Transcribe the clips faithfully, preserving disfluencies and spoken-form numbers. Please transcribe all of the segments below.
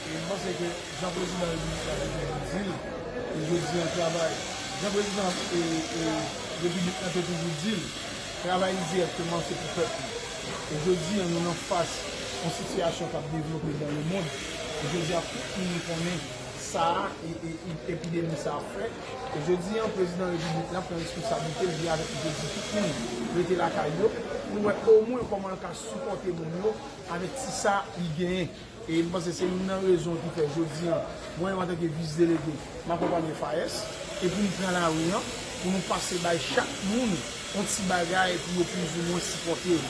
E m panse ke jan prezidan repiblik la te toujou di l, e jodi an travay, jan prezidan e, e, repiblik la te toujou di l, travay li dirèkteman se pou pèp li. E jodi an nou nan fas yon sitiyasyon k ap devlope dans le monde. E jodi a tout moun konnen sa a, e, e, e, epidemi sa ap fè. E jodi an prezidan repiblik la pran responsablite l, li avèk li te di tout moun rete lakay yo, pou l wè omwen kòman l ka sipòte moun yo avèk ti sa li genyen. E m panse se youn nan rezon ki fè jodi an, mwen menm antanke vis delege, m akonpanye Fayès, e pou n pran lari an, pou nou pase bay chak moun yon ti bagay pou yo plizoumwen sipòte yo.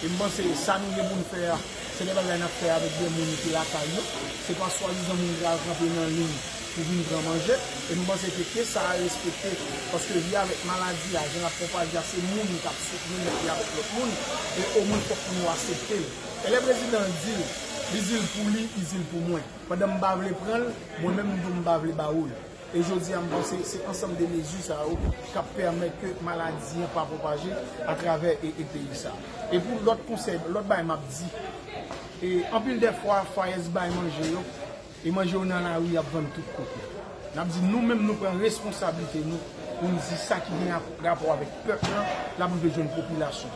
E m panse sa nou gen pou n fè a, se de bagay n ap fè avèk de moun ki lakay yo, se pa swadizan moun ki al kanpe nan liy pou vin pran manje, e m panse ke ke sa a respekte, paske li avèk maladi a, jan l ap pwopaje a, se moun ki ap soutni l, li avèk lòt moun, e omwen fòk nou aksepte l. E lè prezidan an di l, li di l pou li, li di l pou mwen. Pandan m pa vle pran l, mwen menm m tou m pa vle ba ou l. E jodi a, m panse se ansanm de mezi sa yo k ap pèmèt ke maladi an pa pwopaje atravè e, e peyi sa. E pou lòt konsèy, lòt bagay m ap di, e anpil de fwa, Fayès bay manje yo, e manje yo nan lari ap vann tout kote. N ap di nou menm nou pran responsablite nou pou n di sa ki gen ap- rapò avèk pèp lan, l ap rive jwenn popilasyon.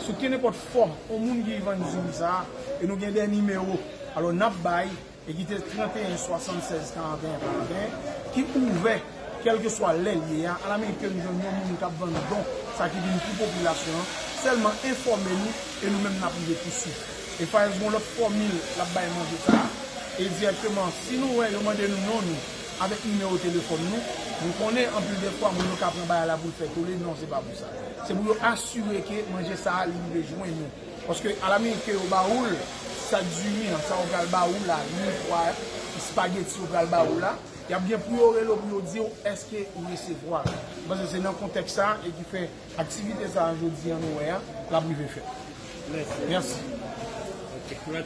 Sou kenenpòt fòm, yon moun ki vann diri sa a, e nou gen de nimewo, alò n ap bay, e ki te trannteyen swasannsèz karanteyen karanteyen, ki ouvè, kèlkeswa lè l ye a, alamennken nou jwenn yon moun k ap vann don, sa ki vin pou popilasyon an, sèlman enfòme nou, e nou menm n ap rive tousuit. E Fayès gen yon lòt fòmil l ap bay manje sa a, e dirèkteman, si nou wè yo mande nou non nou, avèk nimewo telefòn nou, nou konnen anpil de fwa moun yo ka pran bagay la pou l fè tole, non, se pa pou sa. Se pou yo asire ke manje sa a li rive jwenn nou. Paske alamennken yo ba ou l, sa diri an, sa yo pral ba ou la, li pwa espageti yo pral ba ou la, y ap gen pou yo rele w pou yo di w èske ou resevwa l. M panse se nan kontèks sa a e ki fè aktivite sa a jodi an nou wè a, l ap rive fèt. Mèsi. Mèsi. Ok, pou la